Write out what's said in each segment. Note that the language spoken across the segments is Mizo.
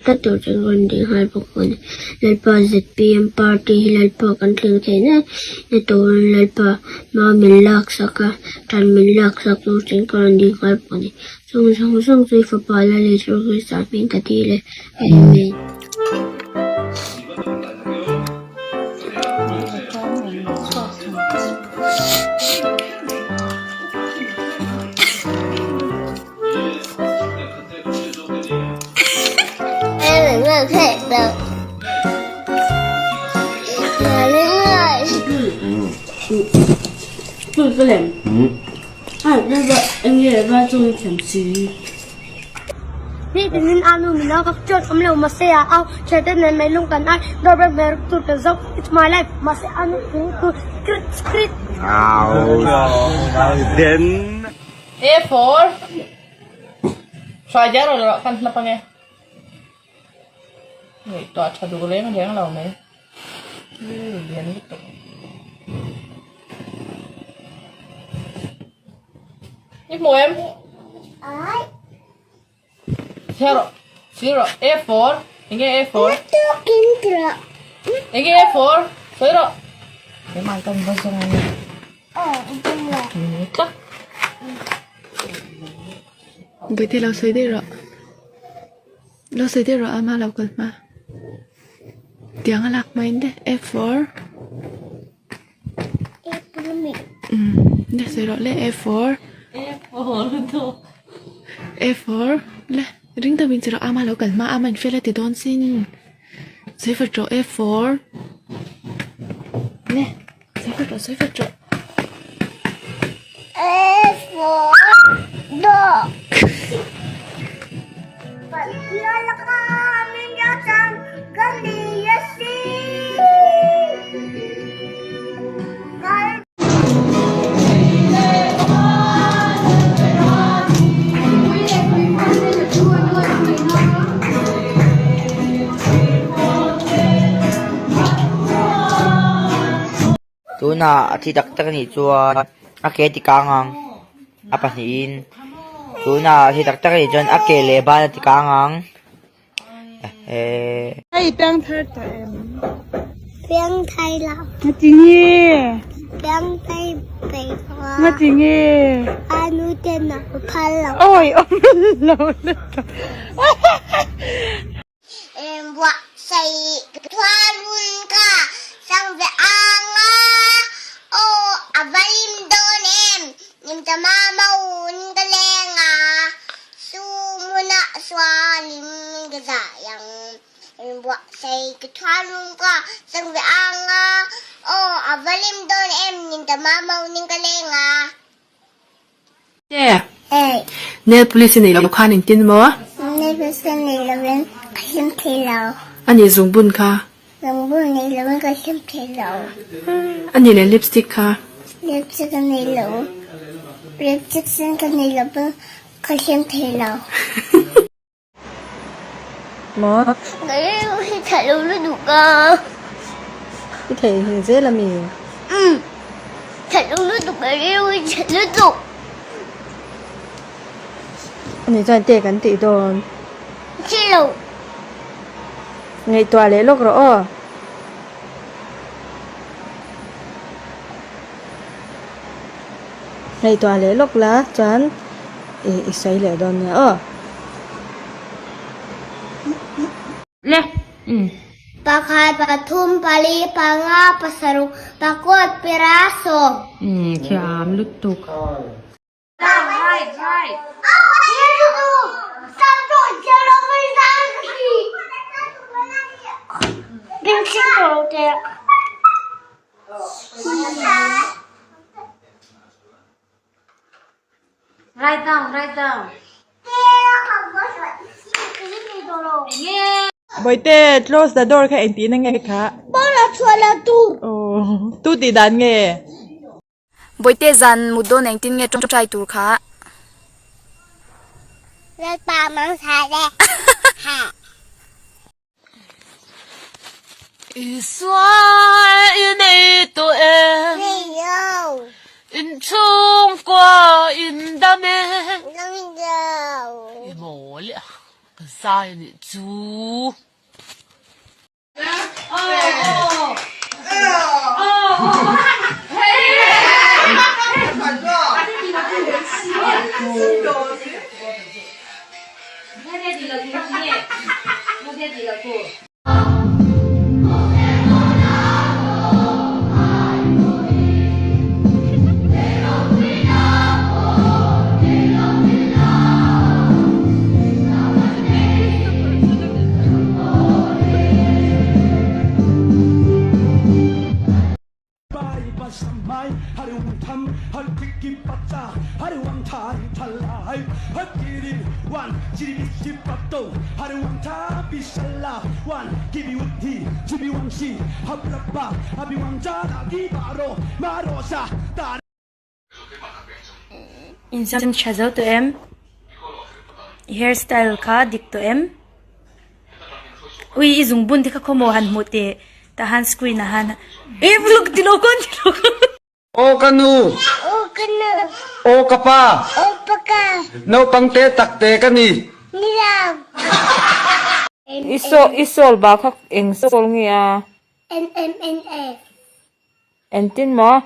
tlat tur chu an rawn ding nghal bawk a ni. Lalpa zpm party hi Lalpa kan thleng theih na na turin Lalpa hma min lak sak a, tan min lak sak tur chuan ka rawn ding nghal bawk a ni. Chung zawng zawng chu i fapa Lal Isua Krista hming ka dil e. Amen. Nitin anu min au kak chuan awm lo mahse a au thiante nen mai lung kan ai doorbell hmeh ruk tur kan zo it's my life mahse anu tur krit krit. A for Hruai diar rawh rawh kan hnap ange. Ngaihtuah tha duh reng reng lo mai. Rilru lian lutuk. I hmu em? Chhiar rawh. Chhiar rawh. A for enge A for? Enge A for? Sawi rawh. Keimah kan va zawng ange. Bawihte lo sawi daih rawh lo sawi daih rawh ama lo kal hma tiang a lak hmain te a for umm le sawi rawh le a for a for le ring deuhin che rawh ama lo kal hma ama in fial a ti dawn sin sawi vat rawh a for le. Sawi vat rawh, sawi vat rawh. Tunah a thi tak tak anih chuan a ke a ti kang ang a pahnihin tunah a thi tak tak anih chuan a ke leh ban a ti kang ang ehh. Hei piangthar tawh em? Piangthar lo. Ngatinge? Piangthar peih lo a. Ngatinge? A nu ten a phal lo. Awi awm lo lutuk. Nail polish i neih loh khan engtin maw? Nail polish ka neih lovin ka hlim thei lo. A nih zungbun kha? Zungbun neih lovin ka hlim thei lo. A nih leh lipstick kha? Lipstick ka neih lo. Lipstick sen ka neih lovin ka hlim thei lo. Maw? Ka rilru hi tha lo lutuk a. I thei hi zel a mi? Umm. Tha lo lutuk ka rilru hi tha lutuk. Ani chuan te kan tih dawn. Thi lo. Ngaihtuah leh lawk rawh aw. Ngaihtuah leh lawk la chuan i sawi leh dawn nia aw. Le umm. Pakhat, pathum, pali, panga, pasaruk, pakua, pera, sawm. Umm thiam lutuk. Write down, write down. Bawihte, close the door kha engtihna nge kha? Aw, tu tih dan nge? Bawihte zan mut dawn engtin nge tawngtai tur kha? Lalpa mang thai le. Ha. Isua i nei tawh em? Nei lo. In chhungkua in dam em? Dam lo. I mawl e. Ka zai a nih chu. Insiam tha zo tawh em? I hair style kha dik tawh em? Ui i zungbun te kha khawmaw han hmuh teh tah han screen ah han eh vlog ti lo kawn ti lo kawn. Aw ka nu. Aw ka nu. Aw ka pa. Aw pa ka. Naupang te tak te ka ni. Ni lo. I saw i sawl bak kha eng sawl nge a? N M N F. Engtin maw?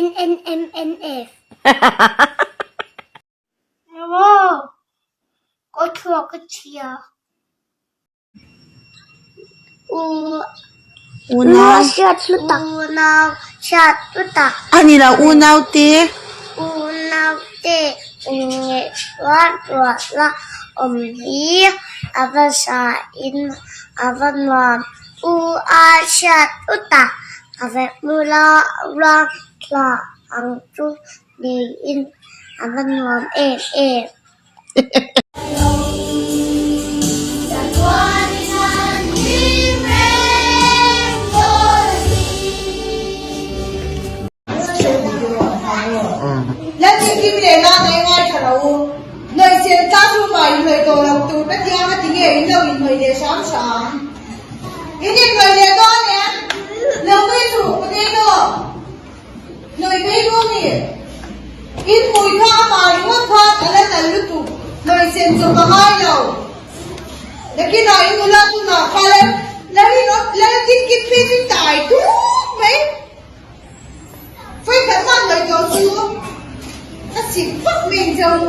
N N M N F. Maw ka thluak a chhia. Unau hriat hlu tak. Unau hriat hlu tak. A ni lo unau te. Unau te inngeih rual rual a awm hi a va sa in a va nuam. U a hriat hlu tak a va hmula ruang thla ang chu niin a va nuam em em. Lalchimkim leh la ngai ngai tha lo u. Hnawihsen classroom ah inhnawih tawh loh tur ka tia nga ti nge in lo inhnawih leh hram hram. In inhnawih leh dawn em? Lo nui suh potato. Hnawih mai dawn ni. In hmui kha a mah ringawt khan a la nal lutuk. Hnawih sen chawp a ngai lo. Nakinah in nula tunah kha lal lal kim kim phei chu tai tuk mai. Vawikhat mah hnawih tawh chu ka sik vak mai ang cheu.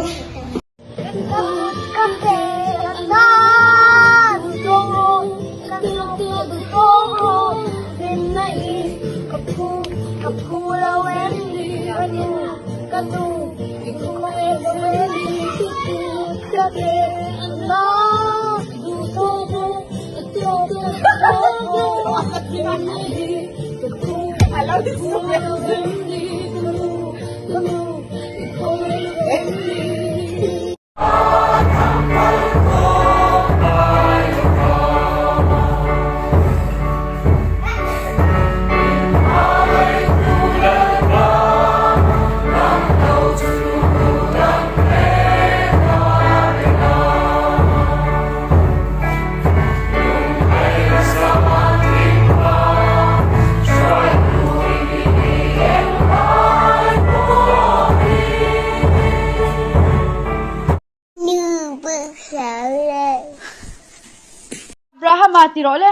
Abrahama ti rawh le.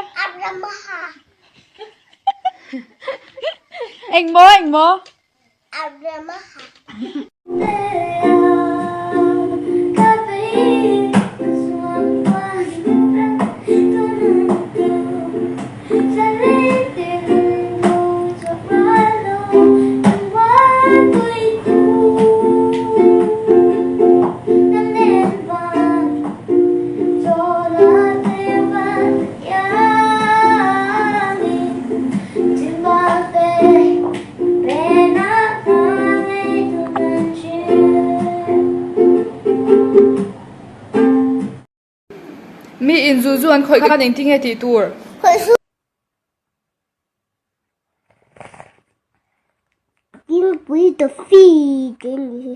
Engmaw engmaw? Mi in zu zu an khawih khan engtin nge tih tur? Dingpui toffee tih a ni hi.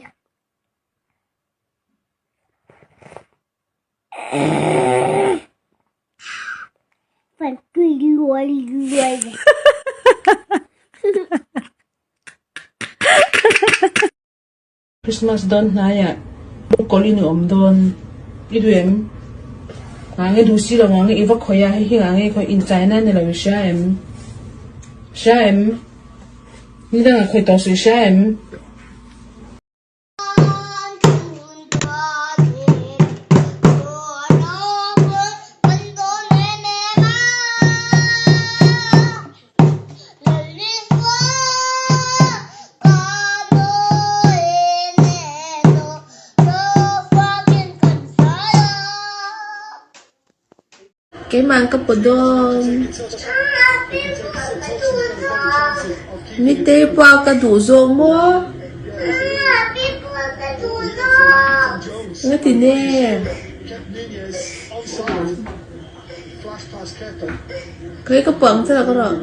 Fantui luai luai. Christmas dawn hnaiah kawlh in i awm dawn i duh em? Nga nge duh si lo nga nge i va khawih a hei hi nga nge i khawih inchaina a ni lo i hria em? Hria em? Ni dangah khawih tawh suh i hria em? Keimah ka paw dawn. Nitei pawh ka duh zawk maw? Ngati ne? Kei ka puang che la ka rawh.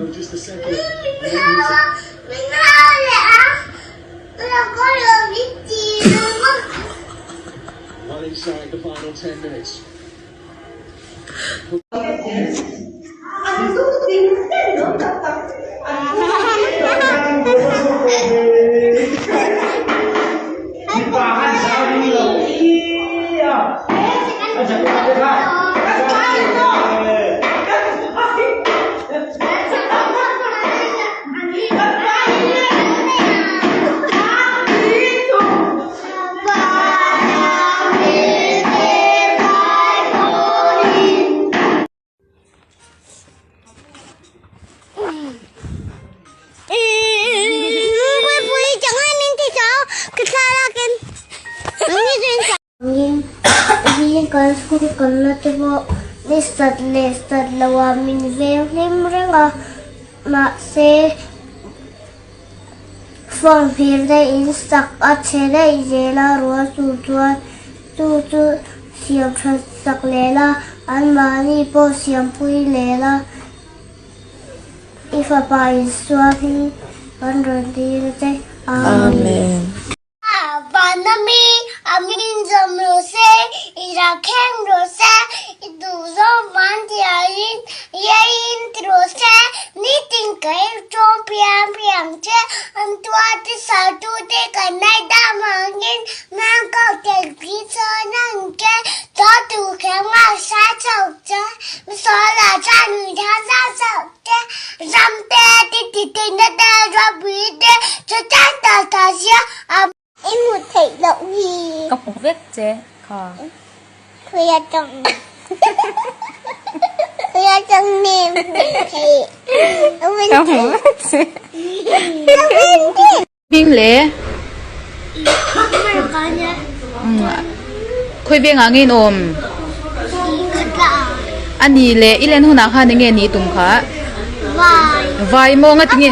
Kan school kalna te pawh ni sat leh sat loah min veng hlim reng a mahse phone hlir daih in sak a chhe daih zel a rual tur chuan chu chu siam that sak leh la anmahni pawh siampui leh la i fapa Isua hi kan rawn dil che Amen. Vana mi a min zawm rawh se, i rak kheng rawh se, i duh zawng van tiahin iaiin ti rawh se, nitin ka eu tawng piang piang che, an tuate sartute kan ngaidam angin nang kau tel pi chawn ang che, chaw tu kher ngai sa chho che, misual ah chuan nui thang zau chho che, ram te ti ti ti na te ropui te chu tan ta ta sia a. I hmu theih loh hi. Ka hmu vek che kha. Khawi atang khawi atang nge hmu theih. Ka hmu vek che. Hming le. Khawi vengah nge in awm? A ni le i len hunah khan enge ni tum kha? Vai maw nga tinge?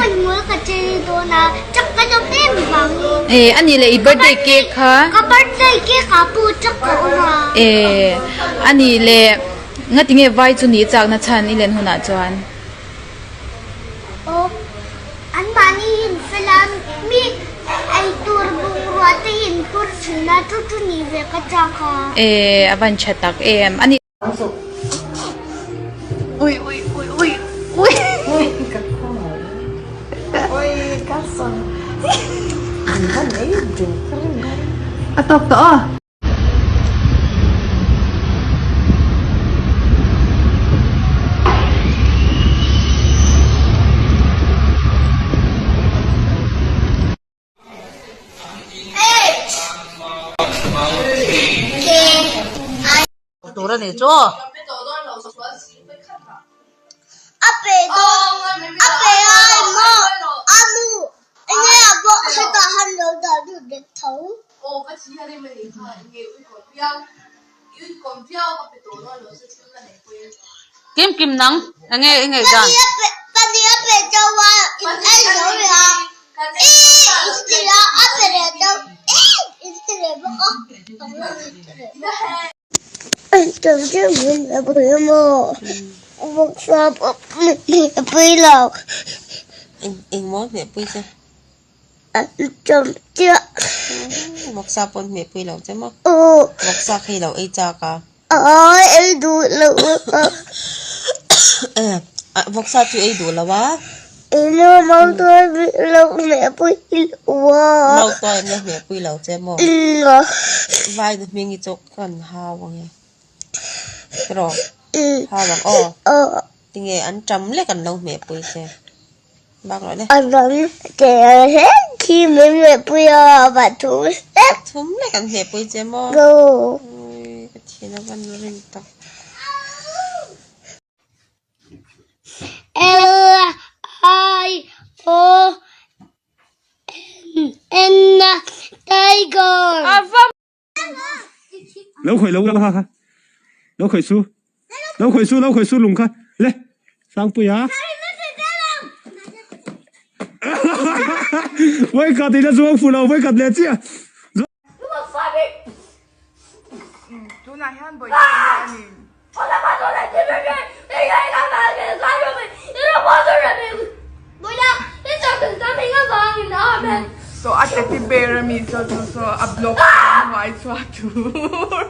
E a ni le i birthday cake kha? E a ni le nga tinge vai chu ni chakna chhan i len hunah chuan? Anmahni hin fel a, mi eitur bungrua te hin phur thin a, chu chu ni ve ka chak a. E, a van tha tak em a ni. Ui ui ui ui ui. Ui ka khawngaih. Ui ka sawn. An van ei duh ka ring a. A tawk tawh aw. Tur a ni chu. A pe dawn a pe ai maw a nu enge a pawh hetah han lo dah lut leh tho. Kim kim nang enge i ngaih dan. Pahnih a pe tho a in ei zo leh a i in ti a a pe leh tho i in ti leh bawk a. Engmaw hmehpui che? Vawksa pawn hmehpui lo che maw? Vawksa kha i lo ei chak a? Vawksa chu ei duh lo a? Mautuai an la hmehpui lo che maw? Vainu hming hi chu kan hau ang e. Tiraw? Hau ang aw. Tinge an ṭam lek an lo hmehpui che. Bak rawh le. A dang te hlek khi min hmehpui a, va thum hlek. Thum lek an hmehpui che maw? Go. Ui, ka thin a van rim tak. L I O N N Tiger. Lo khawih lo kha kha lo khawih su lo khawih su lo khawih su lung kha le Sangpuia Vawikhat in a zuang fu lo vawikhat leh chiah. So a teddy bear a mi chuan chu saw a block a hnuai chhuah tur.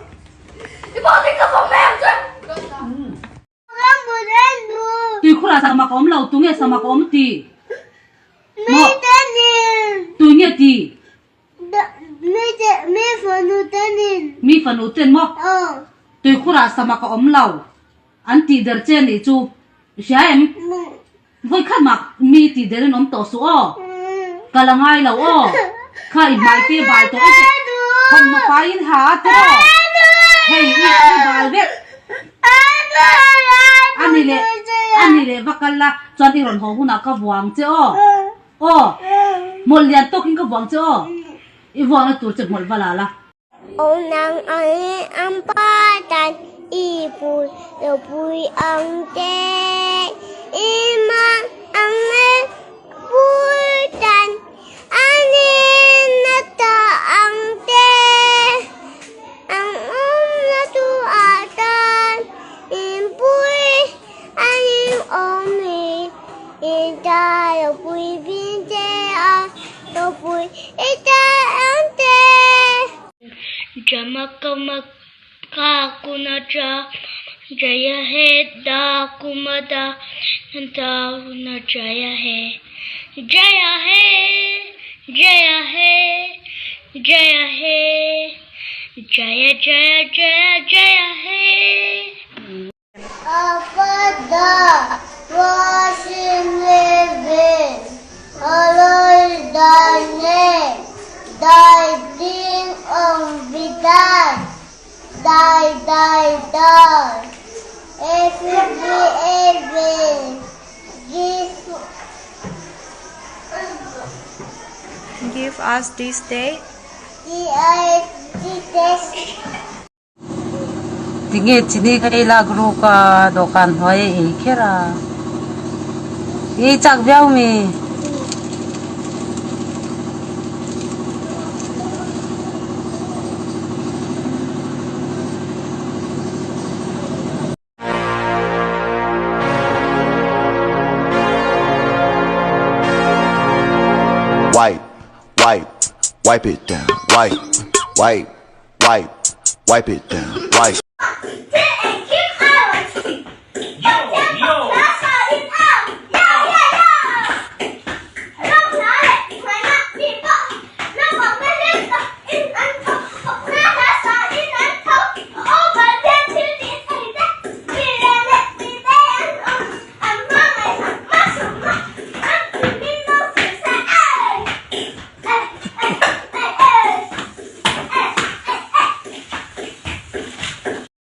Tuikhurah samak a awm lo, tunge samak a awm ti? Maw? Tui nge ti? Mi fanu ten maw? Tuikhurah samak a awm lo, an tih der che nih chu i hria em? Vawikhat mah mi tih der in awm tawh suh aw, ka la ngai lo aw, kha i hmai te bal tawh i thawmhnaw fai in ha a tiraw, hei i i bal vek a ni leh a ni leh va kal la chuan i rawn haw hunah ka vuang che aw, aw hmawlh lian tawkin ka vuang che aw, i vuakna tur che hmawlh va la la. Nang ang ang pa tan i pui lo pui ang te i ma ang e pui tan ani na ta ang te ang um na tu a tan in pui ani awm hi i ta lo pui bin te a lo pui i ta ang te. Jaya he da Jaya he Jaya he Jaya he Jaya he Jaya Jaya Jaya Jaya he. Our Father, who art in heaven, hallowed thy name. Thy kingdom be done. Thy thy thy. F B A B. Give Give us this day. D I D S. Tinge chini kha ei lak ruk a dawhkan hnuai a ei kher a, i ei chak viau mi? Wipe, wipe, wipe it down. Wipe, wipe, wipe, wipe it down. Wipe.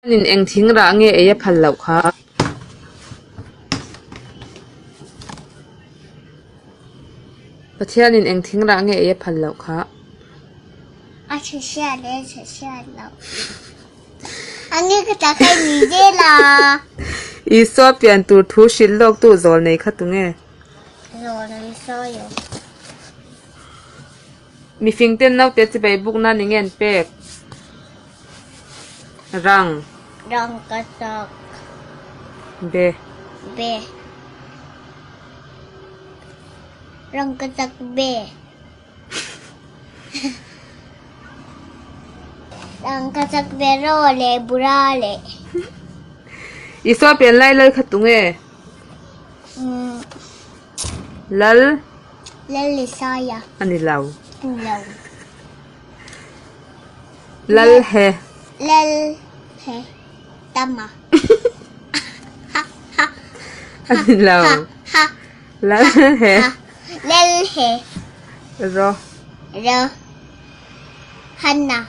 In eng thing rah nge ei a phal loh kha. Pathianin eng thing rah nge ei a phal loh kha. A chhe hriat leh a chhe hriat loh. A nge ka tak hei ni zel a. Isua pian tur thu hrilh lawk tu zawl nei kha tunge? Zawl an sawi lo. Mifing ten naute chibai buk na ni nge an pek? Rang. Rang ka tak. Be. Be. Rang ka tak be. Rangkachak beraw leh bura leh. Isua pian lai lal kha tunge? Lal. Lal Isaiah. A ni lo. A ni lo. Lal he. Lal he. Tama. A ni lo. Lal he. Lal he. Ro. Ro. Hanna.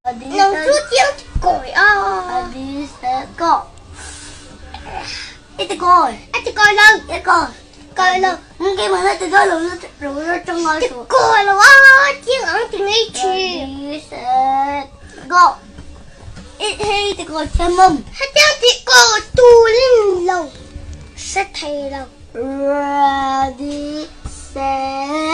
Nang chu chiang kawi a. Go. Iti kawi. Iti kawi lo. Iti kawi. Kawi lo. Ngi mà nó từ đó lo lo lo trong ngồi. Iti kawi lo a chiang ang ti ngi chi. Set. Go. It hey ti kawi chăm mum. Hát chiang ti kawi tu linh lo. Set thầy lo. Ready set.